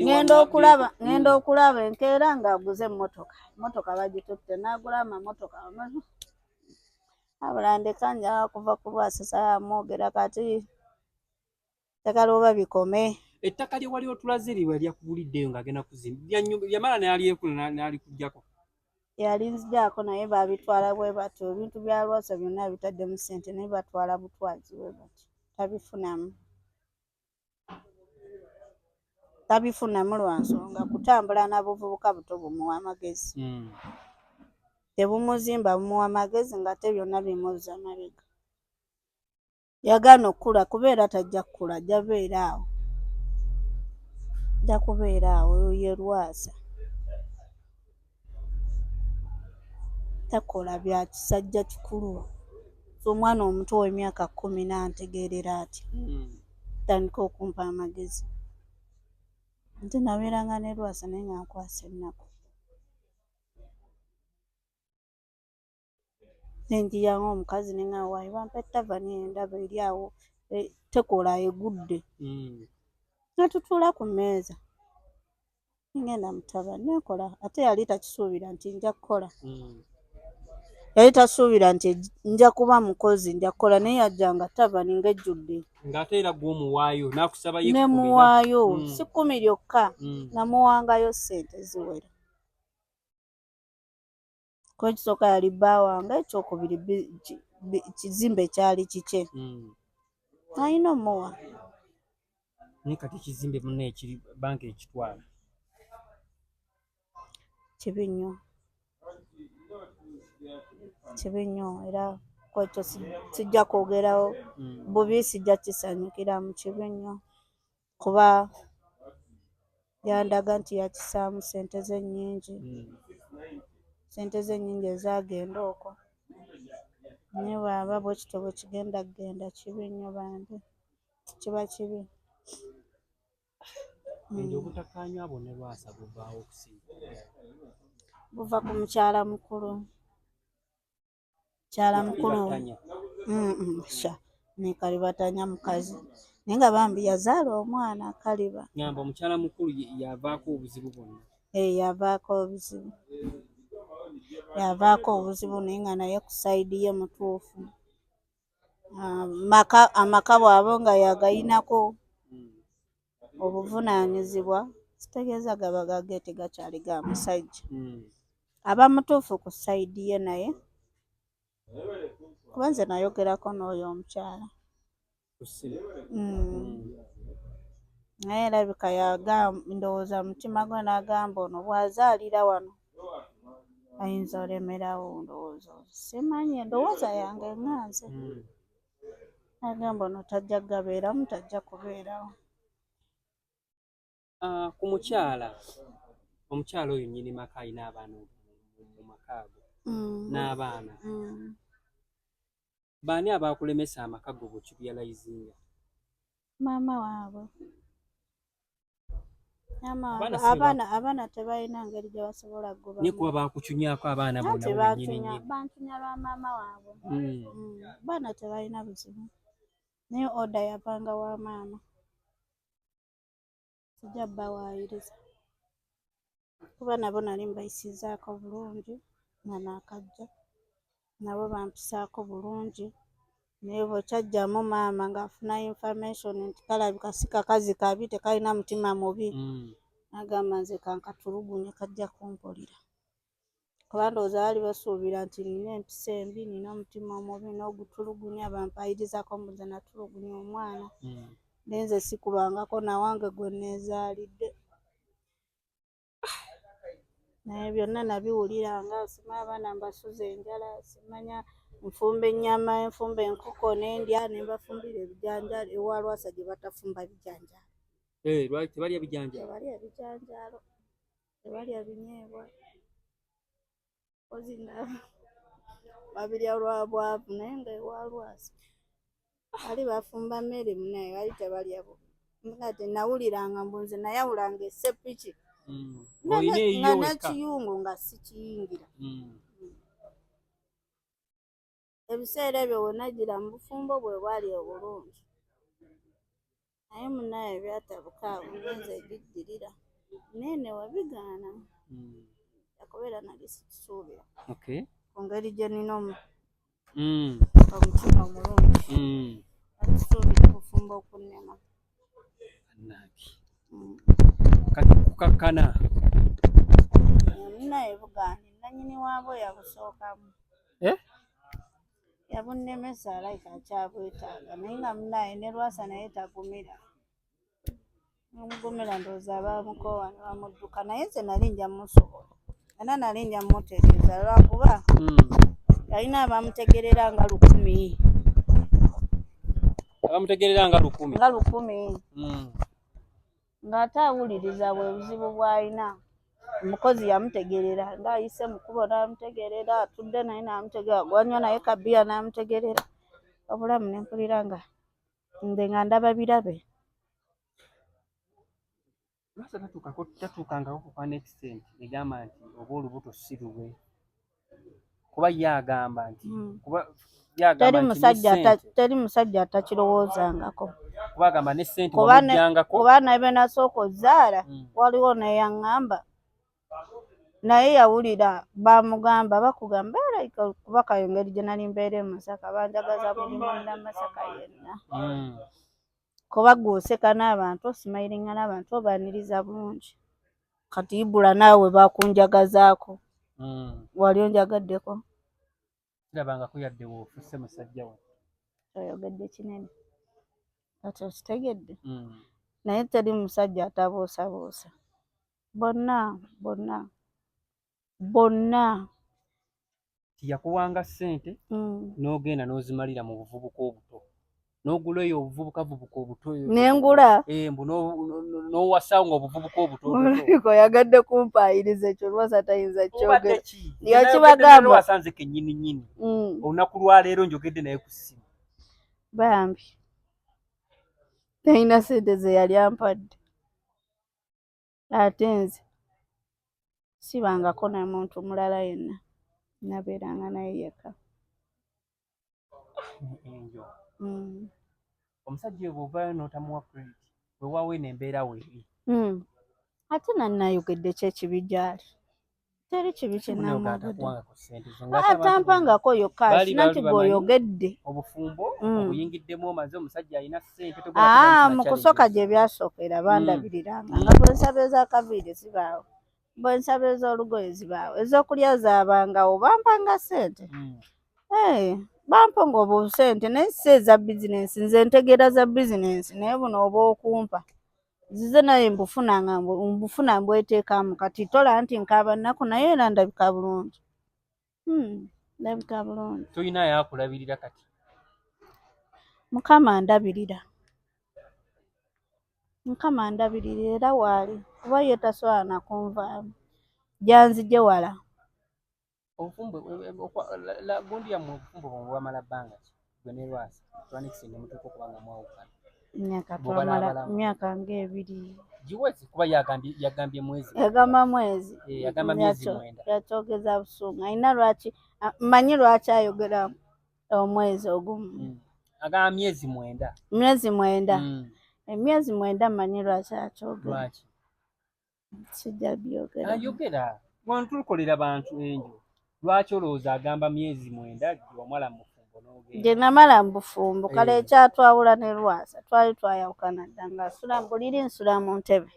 Ngenda okulaba enkeera ng'aguze emmotoka. Emmotoka bagitutte n'agula amamotoka. Wabula ndeka njagala kuva ku Lwasa mwogera kati njagala oba bikome. Ettaka lye wali otulaze lye yali akuguliddeyo ng'agenda kuzimba yamala n'alyekula n'alikuggyako. Yalinzigyako naye baabitwala bwe batyo ebintu bya Lwasa byonna abitaddemu ssente naye batwala butwazi bwe batyo tabifunamu. Tabifunamu lwa nsonga kutambula na buvubuka buto bumuwa amagezi. Tebumuzimba bumuwa amagezi ng'ate byonna bimuzza mabega. Yagaana okukula kuba era tajja kukula ajja beera awo. Ajja kubeera awo oyo ye Lwasa. Takola bya kisajja kikulu. Omwana omuto ow'emyaka 10 n'antegeerera atya. Tandika okumpa amagezi. Nze nabeeranga ne Lwasa naye nga nkwasa ennaku. Nenjiyanga omukazi ne ŋŋamba waayi bampa ettavani endaba eri awo tekola egudde. Ne tutuula ku mmeeza. Ngenda mu tavani nenkola ate yali takisuubira nti nja kukola. Yali tasuubira nti nja kuba mukozi nja kukola naye yajjanga tavani ng'ejjudde. Ng'ate era gw'omuwaayo n'akusaba ye Ne muwaayo si 10 lyokka namuwangayo ssente ziwera. Kuba ekisooka yali bba wange ekyokubiri kizimbe kyali kikye. Alina omuwa. Naye kati ekizimbe munne ekiri banka ekitwala. Kibi nnyo. Kibi nnyo era kwekyo sijja kwogerawo bubi sijja kisanyukiramu kibi nnyo kuba yandaga nti yakisaamu ssente ze nnyingi. Ssente ze nnyingi ezaagenda okwo. Naye bw'aba bwe kityo bwe kigenda kugenda kibi nnyo bambi. Kiba kibi. Engeri obutakkaanya bwo ne Lwasa buvaawo okusinga. Buva ku mukyala mukulu. Kyala mukulu sha ne Kalibatanya mukazi, naye nga bambi yazaala omwana Kaliba. Ngamba omukyala mukulu yavaako obuzibu bwonna. Eh, yavaako obuzibu, yavaako obuzibu, naye nga naye ku side ye mutuufu. Amaka bw'aba nga yagayinako obuvunaanyizibwa, kitegeeza gaba gage, tegakyali ga musajja. Aba mutuufu ku side ye, naye kuba nze nayogerako n'oyo omukyala. Ku ssimu? Naye erabika yagamba, ndowooza mutima gwe n'agamba ono bw'azaalira wano ayinza olemerawo, ndowooza, simanyi, endowooza yange nga nze. Agamba ono tajja kugabeeramu, tajja kubeerawo. Ah, ku mukyala, omukyala oyo nnyini maka alina abaana mu maka ago n'abaana. Baani abakulemesa amaka go bw'okirealizinga? Maama waabwe. Maama Abaana waabwe. si be Abaana tebalina ngeri gye basobola naye kugobamu. Kuba bakucunyako abaana bonna Anti bo bennyini bancunya nnyini. Bancunya lwa maama waabwe. Baana tebalina buzibu, naye order yavanga wa maama. Sijja bawaayiriza kuba nabo nali mbayisizaako bulungi nga naakajja, nabo bampisaako bulungi, naye bwekyajjamu maama ng'afuna information nti kalabika si kakazi kabi, tekalina mutima mubi, agamba nze kankatulugunye, kajja kumpulira, kuba ndowooza baali basuubira nti nina empisa embi, nina omutima omubi n'ogutulugunya, bampayirizako mbu nze natulugunya omwana. Naye nze sikubangako nawange gwe neezaalidde, naye byonna nabiwuliranga. Simanyi abaana mbasuza enjala, simanya nfumba ennyama, nfumba enkoko nendya, nembafumbira ebijanjaalo. Ewa Lwasa gye batafumba bijanjaalo. Eh, lwaki tebalya bijanjaalo? Tebalya bijanjaalo, tebalya binyeebwa, ozi nga babirya lwa bwavu, naye nga ewa Lwasa bali bafumba mmere munaye, bali tebalya bubi. Nga tenawuliranga mbu nze nayawulanga esepiki Ng'olina eyiyo nga wekka. N'ekiyungu nga sikiyingira. Ebiseera ebyo we najjira mu bufumbo bwe bwali obulungi, naye munaye byatabuka awo, ngenze giddirira naye ne webigaana akubeera nali sikisuubira ku ngeri gye nina omutima omulungi, akisuubira obufumbo okunnema. Bannange. Kati kukakkana. Munaye bugaana, nannyini waabwe yabusookamu. Eh? Yabunnemesa, alayika akyabwetaaga, naye nga munaye ne Lwasa naye tagumira, namugumira, ndowooza abamukoowa ne bamudduka, naye nze nali nja musobola era nali nja mutereeza lwakuba yalina abamutegerera nga 1000. Abamutegerera nga 1000? Nga 1000. Ng'ate awuliriza bwe buzibu bw'alina. Omukozi yamutegerera ng'ayise mu kkubo n'amutegerera, atudde naye n'amutegerera, gwanywa naye kabiya n'amutegerera. Obulamu ne mpulira nga nze nga ndaba birabe. Lwasa tatuukangako ku an extent egamba nti oba olubuto si lulwe? Kuba ye agamba nti kuba ye agamba Teri nti ne musajja ssente teri musajja atakirowoozangako. Kuba agamba ne ssente Kuba wamuggyangako. Kuba naye be nasooka ozaala, waliwo neyaŋŋamba, naye yawulira bamugamba, bakugamba like kuba kayo engeri gye nali mbeera e Masaka, banjagaza buli munnamasaka yenna, kuba gwe oseka n'abantu, osmilinga n'abantu, obaaniriza bulungi. Kati Ibula naawe bakunjagazaako. Wali onjagaddeko? Kirabangako yadde woofuse musajja wa. Oyogedde kinene, kati okitegedde. Naye teri musajja atabuusabuusa, bonna bonna bonna. Tiyakuwanga ssente n'ogenda n'ozimalira mu buvubuka obuto, n'ogula eyo obuvubuka obuto eyo. Nengula. Eh, mbu n'owasaawo nga obuvubuka obuto obuto. Olabika oyagadde kumpaayiriza ekyo, Lwasa tayinza Obadde kyogera. ki? Yakibagamba. Lwasa nze kennyini nnyini. Olunaku lwaleero njogedde naye ku ssimu. Bambi talina ssente ze yali ampadde, ate nze sibangako na muntu mulala yenna, nabeeranga naye yekka. Enjo. Omusajja oyo bw'ovaayo n'otamuwa credit, weewaawo eno embeera weeri. Ate nannayogedde ki ekibi gy'ali? Teri kibi kye namwogedde. Atampangako yo cash nanti gw'oyogedde. Obufumbo obuyingiddemu omaze, omusajja alina ssente. Mu kusooka gye byasookera bandabiriranga nga bwe nsaba ez'akaviiri zibaawo, bwe nsaba ez'olugoye zibaawo, ez'okulya zaabangawo, bampanga ssente. Bampa nga obusente naye si eza bizinensi, nze ntegeera za bizinensi, naye buno obw'okumpa zize naye mbufuna nga mbufuna mbweteekamu. Kati tola nti nkaaba nnaku, naye era ndabika bulungi. Ndabika bulungi. Tolina yakulabirira kati? Mukama andabirira, Mukama andabirira era waali, kuba ye tasobola na kunvaamu, gyanzigye wala. Obufumbo gundi yammwe, obufumbo bwamwe bwamala bbanga ki, gwe ne Lwasa twanekise ne mutuuka okuba nga mwawukana? Myaka twamala myaka ng'ebiri. Giwezi kuba yagambye mwezi. Yagamba mwezi. Yagamba myezi 9. Yakyogeza busungu, alina lwaki, mmanyi lwaki ayogera omwezi ogumu. Agamba myezi 9. Myezi 9. Emyezi 9 mmanyi lwaki akyogera. Lwaki? Sijja byogera. Ayogera wano tulikolera bantu enjo. Lwaki olowooza agamba myezi 9 gye wamala mu bufumbo n'ogenda? Gye namala mu bufumbo, kale ekyatwawula ne Lwasa twali twayawukana dda, nga nsula mu buliri, nsula mu ntebe,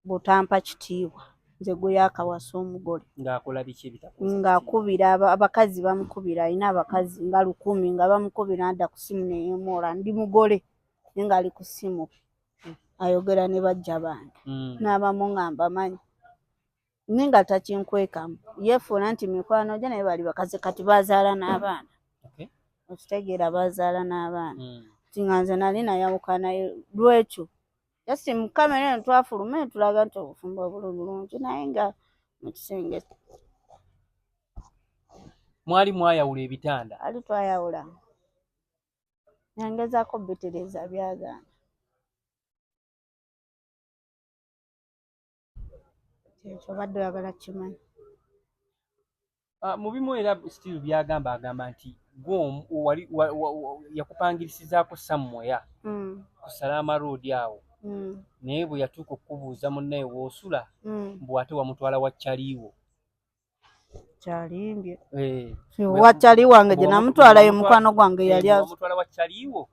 butampa kitiibwa nze gwe yakawasa omugole. Ng'akola biki ebitakuwesa? Ng'akubira abakazi, bamukubira, alina abakazi nga 1000 nga bamukubira, adda ku ssimu neyeemoola ndi mugole, naye ng'ali ku ssimu ayogera ne bajja bange n'abamu nga mbamanyi, naye nga takinkwekamu, yeefuula nti mikwano gye, naye bali bakazi kati bazaala n'abaana. Okitegeera, bazaala n'abaana. Nti nga nze nali nayawukanayo lwekyo, just mu kamera eno twafuluma tulaga nti obufumbo buli bulungi, naye nga mu kisenge Mwali mwayawula ebitanda? Ali twayawula, nangezaako bitereeza, byagaana. Kyekyo obadde oyagala kimanyi. Mu bimu era still byagamba, agamba nti gwe wali yakupangirisizaako somewhere ku Salama Road awo, naye bwe yatuuka okukubuuza munnaye w'osula, mbu ate wamutwala wa kyaliiwo. Kyalimbye. Wakyali wange gye namutwalayo mukwano gwange yali wamutwala wa kyaliiwo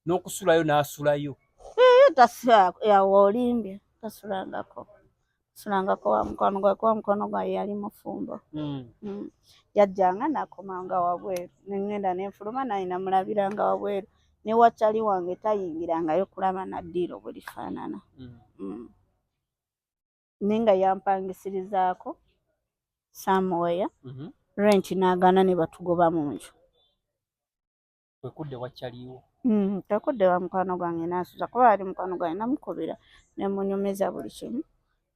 n'okusulayo n'asulayo. Yawa olimbye, tasulangako, sulangako wa mukwano gwange, kuba mukwano gwange yali mufumbo. Yajjanga nakomanga wabweru, nengenda nenfuluma, naye namulabiranga wabweru, ne wakyali wange tayingirangayo kulaba na ddiiro bwe lifaanana. Naye nga yampangisirizaako somewhere, rent n'agaana ne batugoba mu nju. Kwekudde wakyaliwo? Tekudde wa mukwano gwange n'asuza, kuba ali mukwano gwange, namukubira ne munyumiza buli kimu,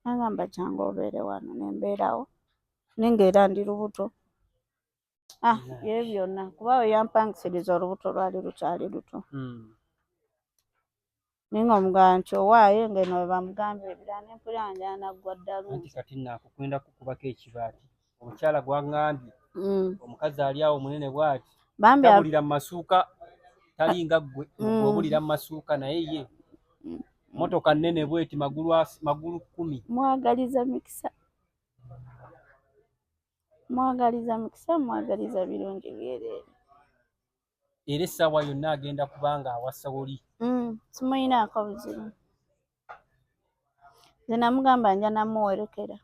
nagamba kyangu obeere wano, ne mbeerawo, naye ng'era ndi lubuto. Ye byonna, kuba we yampangisiriza olubuto lwali lukyali luto. Naye nga omugamba nti owaaye ng'eno bwe bamugambye ebirala, ne mpulira njagala naggwa ddalu. Anti kati nno akukwenda kukubako ekibaati, omukyala gwangambye omukazi ali awo munene bw'ati tabulira mu masuuka, talinga ggwe gw'obulira mu masuuka, naye ye motoka nnene bweti, magulu 10. Mwagaliza mikisa, mwagaliza mikisa, mwagaliza birungi byereere. Era essaawa yonna agenda kubanga awasa oli. Simuyinaako buzibu, nze namugamba nja namuwerekera,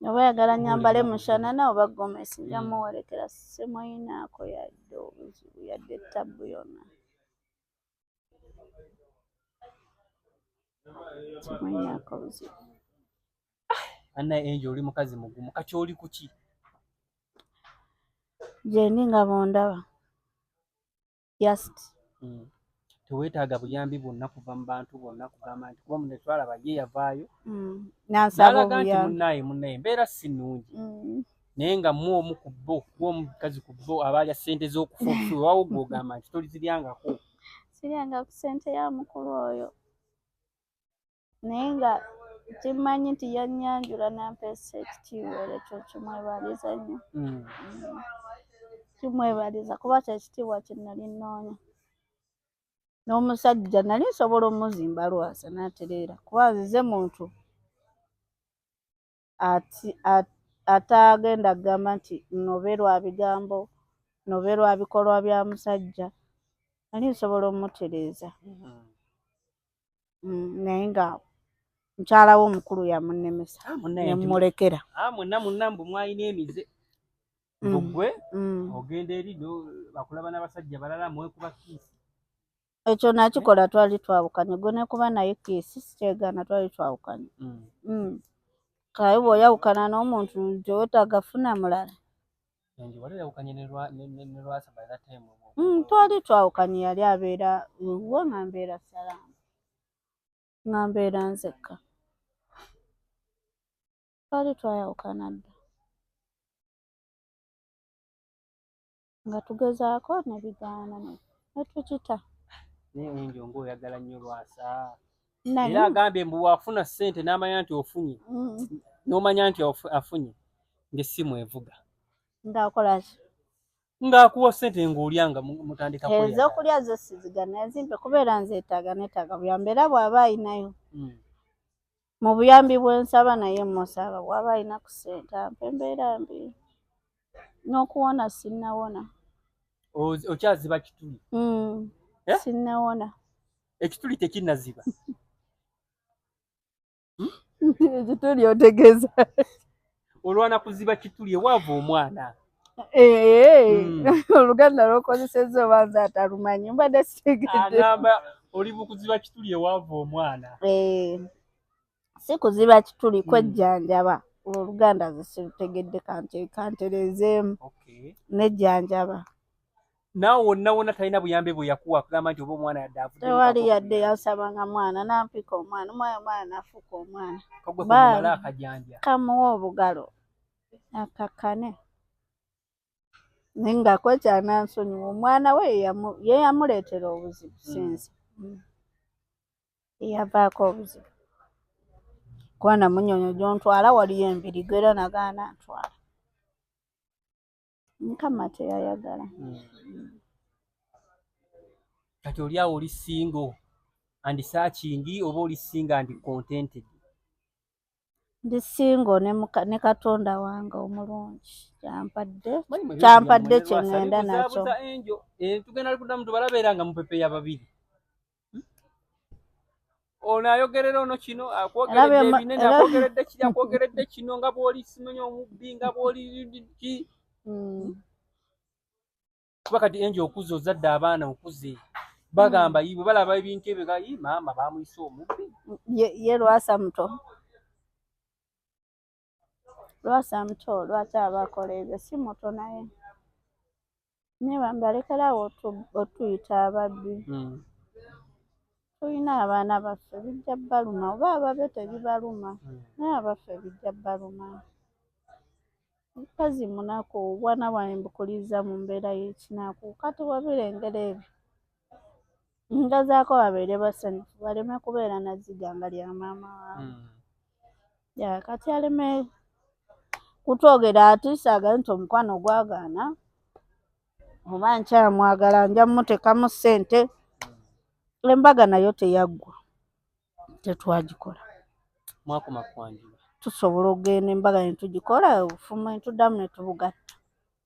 oba ayagala nyambale mushanana oba gomesi, nja muwerekera, simuyinaako yadde obuzibu yadde tabbu yonna, simuyinaako buzibu. Anna Angel, oli mukazi mugumu, kati oli kuki? Gyendi nga bw'ondaba, just. Teweetaaga buyambi bwonna kuva mu bantu bonna kugamba nti kuba munne twalaba ye yavaayo N'ansaba n'alaga nti obuyambi. Munnaye embeera si nnungi, naye nga mu omu ku bo, gw'omukazi ku bo abaalya ssente z'okufa obufi, weewaawo gw'ogamba nti toliziryangako. Siryanga ku ssente ya mukulu oyo, naye nga Kimmanyi nti yannyanjula n'ampeesa ekitiibwa, era ekyo kimwebaliza nnyo. Kimwebaliza kuba kyekitiibwa kye nali nnoonya. N'omusajja nali nsobola omuzimba Lwasa n'atereera, kuba nzize muntu atagenda kugamba nti nobe lwa bigambo, nobe lwa bikolwa bya musajja. Nali nsobola omutereeza. Naye nga mukyala we omukulu yamunnemesa, nemulekera. Mwenna munna mbu mwalina emize, mbu ggwe ogenda eri bakulaba n'abasajja balala, mwekuba kiss. Ekyo nakikola, twali twawukanye. Gwe nekuba naye kiss, sikyegaana, twali twawukanye. Kaye bw'oyawukana n'omuntu tewetaaga funa mulala. Twali twawukanye, yali abeera wuwe nga mbeera Salaamu, nga mbeera nzekka. Twali twayawukana dda nga tugezaako ne bigaana ne tukita. Naye Enjo ng'oyagala nnyo Lwasa. Era agambye mbu wafuna ssente n'amanya nti ofunye, n'omanya nti afunye ng'essimu evuga. Ng'akola ki? Ng'akuwa ssente ng'olya nga mutandika. Ez'okulya zo sizigana, ezimpe kubeera nzeetaaga, neetaaga buyambi, era bw'aba ayinayo mu buyambi bwe nsaba naye musaba bw'aba ayina ku ssente ampe, embeera mbi n'okuwona sinnawona. Okyaziba kituli? Eh? Sinnawona. Ekituli tekinnaziba? Ekituli otegeeza? Olwana kuziba kituli ewaava omwana. Oluganda lwokozesezza oba nze atalumanyi mbadde sitegedde. Agamba oli bukuziba kituli ewaava omwana. Si kuziba kituli, kwejjanjaba. Oluganda nze sirutegedde, kantereezeemu, nejjanjaba. Naawe wonna wonna talina buyambi bwe yakuwa akugamba nti oba omwana yadde avudde? Tewali yadde yansabanga mwana nampika omwana, omwana omwana nafuuka omwana. Kagwe kumumala akajanja. Kamuwa obugalo akakkane, naye nga kwekyanansonyiwa omwana we ye yamuleetera obuzibu, sinze eyavaako obuzibu, kuba namunyonyo gyontwala waliyo embirigo era nagaana ntwala. Mukama teyayagala. Kati oli awo oli single and searching oba oli single and contented? Ndi single ne Katonda wange omulungi kyampadde, kyampadde kye ŋŋenda nakyo. Enjo tugenda kuddamu tubalabeera nga mupepeya babiri. Ono ayogerera ono kino, akwogeredde ebinene, akwogeredde kiri, akwogeredde kino, nga bw'oli simanyi omubbi, nga bw'oli ki. Kuba kati Enjo okuze, ozadde abaana, okuze, bagamba bwe balaba ebintu ebyo ga maama bamuyise omubbi. Ye Lwasa muto, Lwasa muto, lwaki aba akola ebyo? Si muto, naye naye bambi alekerawo otuyita ababbi. Tulina abaana baffe, bijja baluma, oba ababe tebibaluma, naye abaffe bijja baluma. Mukazi munaku, obwana bwange mbukuliza mu mbeera y'ekinaku. Kati wabirengera ebyo, ngezaako babeere basanyufu, baleme kubeera na zziga nga lya maama waabwe. Ya kati aleme kutwogera atiisa agale nti omukwano gwagaana oba nkyamwagala nja mmuteekamu ssente. Embaga nayo teyaggwa, tetwagikola. Mwakoma kwanjula? Tusobola okugenda embaga ne tugikola, obufumu ne tuddamu ne tubugatta,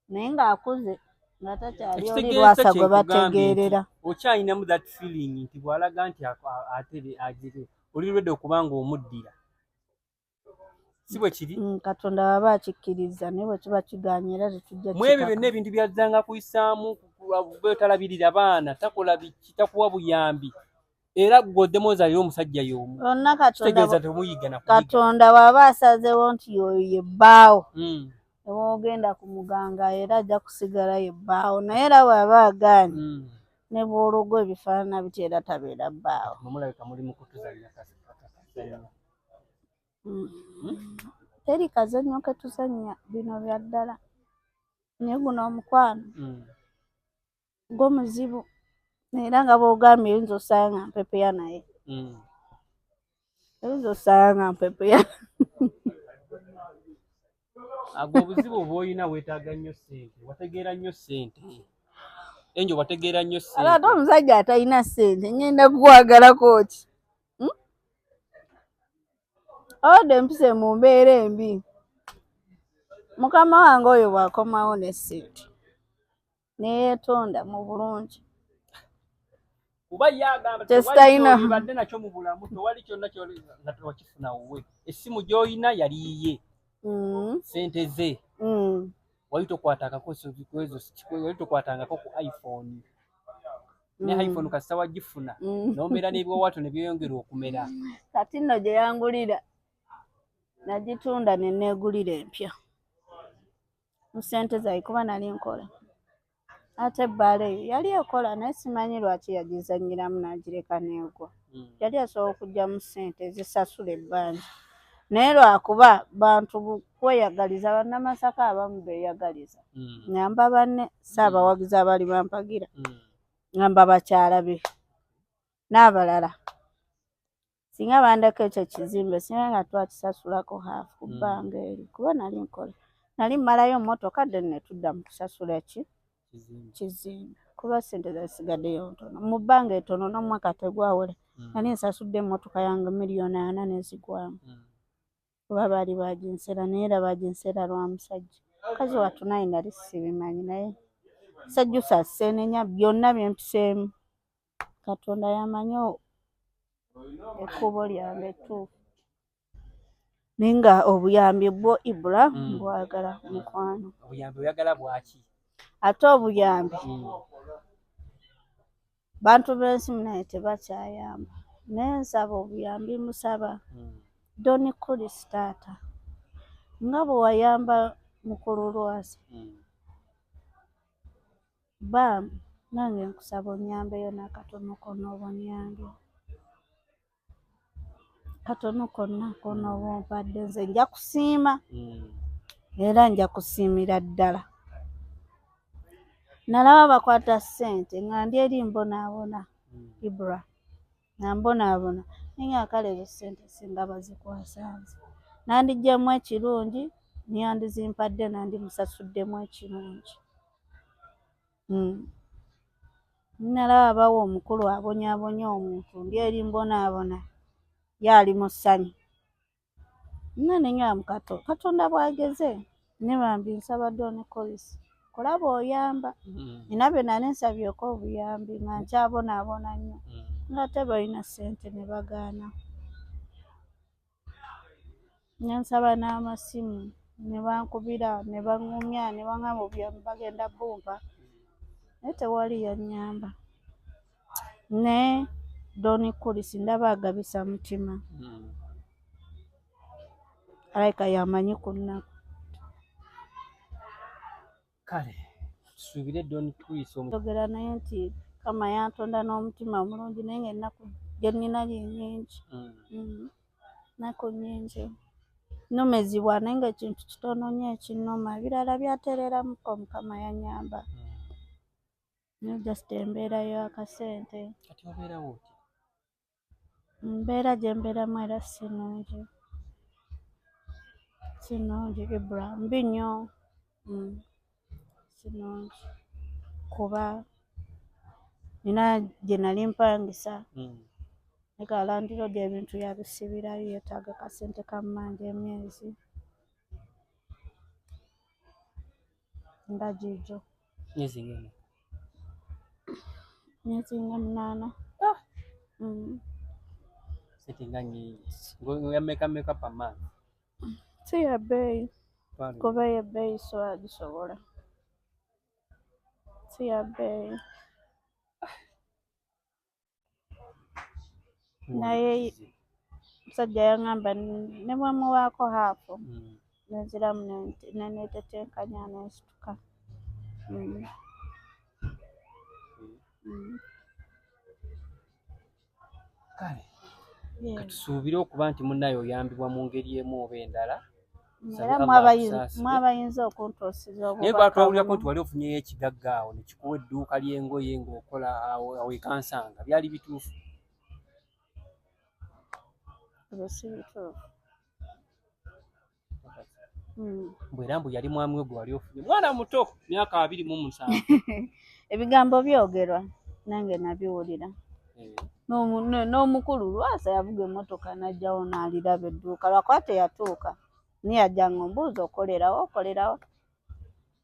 naye ng'akuze nga takyali oli Lwasa gwe bategeerera. Okyalinamu that feeling nti bw'alaga nti atere agire oli ready okuba nga omuddira, si bwe kiri? Katonda baba akikkiriza, naye bwe kiba kiganye era tetujja. Mu ebyo byonna ebintu byazzanga kuyisaamu, talabirira baana, takola biki, takuwa buyambi, era gwe oddemu ozaalire omusajja y'omu. Byonna kitegeeza temuyiga na kuyiga. Katonda bw'aba asazeewo nti yoyo ye bbaawo, ewogenda ku muganga era ajja kusigala ye bbaawo, naye era bw'aba agaanye, ne bw'ologwa ebifaanana bitya, era tabeera bbaawo. Mulabika muli mu kutuzannya kazannyo. Teri kazannyo ke tuzannya, bino bya ddala, naye guno omukwano gwo muzibu, era nga bw'ogambye oyinza osanga nga mpepeya, naye Oyinza osanga nga mpepeya. Ago obuzibu obwolina, weetaaga nnyo ssente, wategeera nnyo ssente, Enjo, wategeera nnyo Ate ssente. Omusajja atalina ssente ngenda kukwagalako ki? Hmm? Obadde mpise mu mbeera embi. Mukama wange oyo bw'akomawo ne ssente neyeetonda mu bulungi. Kuba ye agamba tewali Kyesitalina. kyolibadde nakyo mu bulamu, tewali kyonna kyoli nga tewakifuna wuwe. Essimu gy'olina yali yiye, ssente ze. Wali tokwatangako ezo, wali tokwatangako ku iPhone ne iPhone kasita wagifuna n'omera n'ebiwaawaatiro ne byeyongera okumera. Kati nno gye yangulira nagitunda ne neegulira empya mu ssente zange, kuba nali nkola, ate ebbaala eyo yali ekola, naye simanyi lwaki yagizannyiramu n'agireka n'egwa. Yali asobola okuggyamu ssente ezisasula ebbanja, naye lwakuba bantu kweyagaliza. Bannamasaka abamu beeyagaliza. Ngamba banne, si abawagizi abali bampagira, ngamba bakyala be n'abalala. Singa bandako ekyo kizimbe, singa nga twakisasulako half ku bbanga eri, kuba nali nkola, nali mmalayo mmotoka, then ne tudda mu kusasula ki Kizimbe. Kizimbe, kuba ssente zasigaddeyo ntono mu bbanga etono, n'omwaka tegwawera. Nali nsasudde emmotoka yange 4 miliyoni nezigwamu, kuba baali baginsera, naye era baginsera lwa musajja. Mukazi wattu naye nali sibimanyi, naye sejjusa, seenenya byonna bye mpiseemu. Katonda yamanyi ekkubo lyange ettuufu, naye nga obuyambi bwo, Ibra, mbwagala, mukwano. Obuyambi oyagala bwaki? Ate obuyambi, bantu b'ensi naye tebakyayamba, naye nsaba obuyambi, musaba Don Kulis, taata, nga bwe wayamba mukulu Lwasa, bambi nange nkusaba onyambeyo n'akatono konna, oba onyambye katono konna konna oba ompadde, nze nja kusiima, era nja kusiimira ddala. Nalaba bakwata ssente nga ndi eri mbonaabona, Ibra, nga mbonaabona, naye nga kale ezo ssente singa bazikwasa nze, nandiggyemu ekirungi, niyandizimpadde, nandimusasuddemu ekirungi. Nalaba bawa omukulu abonyaabonya omuntu, ndi eri mbonaabona, ye ali mu ssanyu. Nna neŋŋamba Katonda bw'ageze ne bambi nsaba Don Colis kulaba oyamba. Nina bye nali nsabyeko obuyambi nga nkyabonaabona nnyo, ng'ate balina ssente ne bagaana. Ne nsaba n'amasimu ne bankubira ne baŋŋumya ne baŋŋamba obuyambi bagenda bumpa, naye tewali yannyamba. Naye Don Kulis ndaba agabisa mutima, alabika yamanyi ku nnaku. Kale tusuubire Don Chris. Njogera naye nti Kama yantonda n'omutima omulungi, naye nga ennaku gye nnina ye nnyingi. Nnaku nnyingi, nnumizibwa, naye nga ekintu kitono nnyo ekinnuma, ebirala byatereeramuko, Mukama yannyamba. Naye just embeera y'akasente. Kati obeerawo otya? Embeera gye mbeeramu era si nnungi, si nnungi, Ibra, mbi nnyo. Si nnungi kuba nina gye nali mpangisa, naye ka landlord ebintu yabisibirayo, yeetaaga kasente ka mmanja emyezi nga giigyo. Myezi ng'emeka? Myezi nga 8. Sente nga nnyingi. Nga mmeka mmeka per month? Si ya bbeeyi, kuba eyo ebbeeyi sobola gisobola, si ya bbeeyi. Naye omusajja yaŋŋamba ne bwe muwaako half, nenziramu ne neetetenkanya nensituka. Kale katusuubire okuba nti munnaye oyambibwa mu ngeri emu oba endala. Era mwe abayinza okuntuusiza Naye obubaka twawulirako buno. Nti wali ofunyeyo ekigagga awo ne kikuwa edduuka ly'engoye ng'okola awo awo e Kansanga, byali bituufu? Ebyo si bituufu. Mbu era mbu yali mwami we gwe wali ofunye, mwana muto, myaka 27. Ebigambo byogerwa, nange nabiwulira. N'omukulu Lwasa yavuga emmotoka n'ajjawo n'aliraba edduuka, lwakuba teyatuuka, naye yajjanga ombuuza, "Okolerawo, okolerawo?"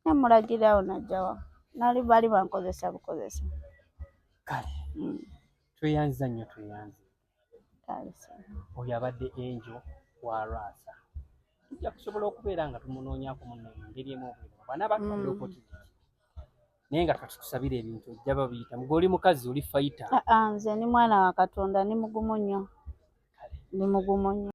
Nemulagirawo n'ajjawo. Nali baali bankozesa bukozesa. Kale. Tweyanziza nnyo, tweyanze. Kale, sir. Oyo abadde Angel wa Lwasa. Tujja kusobola okubeera nga tumunoonyaako munne mu ngeri emu oba endala bw'anaaba atwadde opportunity, naye nga katukusabira ebintu ojja babiyitamu. Gwe oli mukazi, oli fighter. Ah, ah, nze ni mwana wa Katonda, ndi mugumu nnyo. Kale. Ndi mugumu nnyo.